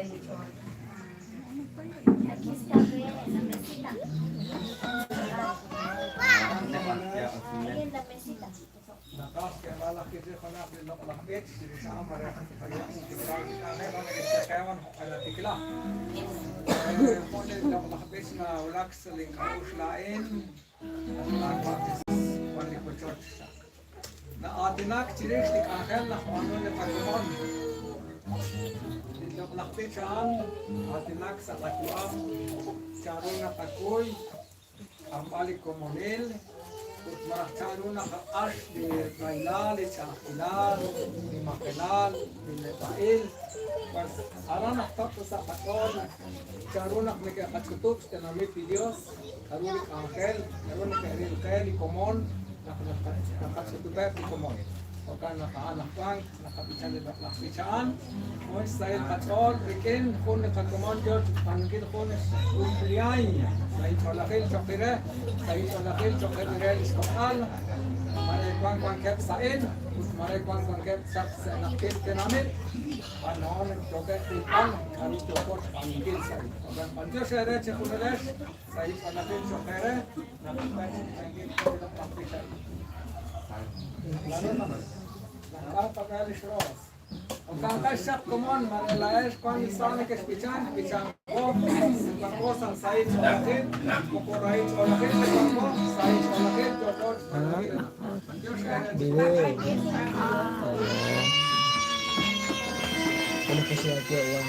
Aquí está la mesita. Ahí en la mesita. Naqaj xk'eeb'al ajwi' re junaq li loq'laj b'ich chirix a'an mare tqaye' li k'anjel a'an neke'xtz'eqewan jo'q'e natikla. Jun li loq'laj b'ich nawulak sa' link'a'uxl laa'in, At Qaawa' Jesus, wan li wochoch xaq. Na'aatinak chirix li k'anjel najb'aanu li qakomon. Li loq'laj b'ich a'an aatinak sa' qayu'am, chanru naqakuy xk'amb'al li komonil ut malaj chanru naqaq'ax li rahilal, li ch'a'ajkilal, li majelal, li neb'a'il. Pues aran naq sa' qach'ool chanru naq neke'qach'utub' xtenamit li Dios, k'aru li k'anjel, k'aru neke'ril qe li komon naq naqach'utub'eb' li komon. Jo'kan naq a'an aj wank naqab'icha li loq'laj b'ich a'an, jun xsahil qach'ool rik'in jun li qakomon yoo chixb'aanunkil jun cumpleaños. Sahil ch'oolejil choq' re, sahil ch'oolejil choq' re lix kok'al, mare wan wankeb' sa'in ut mare wan wankeb' chaq sa' najtil tenamit, b'anoon yookeb' rilb'al k'aru yooko xb'aanunkil sa' Jo'kan b'antiox eere chejunilex, sahil ch'oolejil choq' eere, naq xb'aanunkil jun li loq'laj b'ich a'in. Jo'kanqex chaq komon, mare laa'ex wank li sa nekexb'ichank, b'ichanqo, wanko sa' sahil ch'oolejil, moko rahil ch'oolejil ta wanko, sahil ch'oolejil yooko xb'aanunkil. B'antiox eere Ano kasi ate, wow.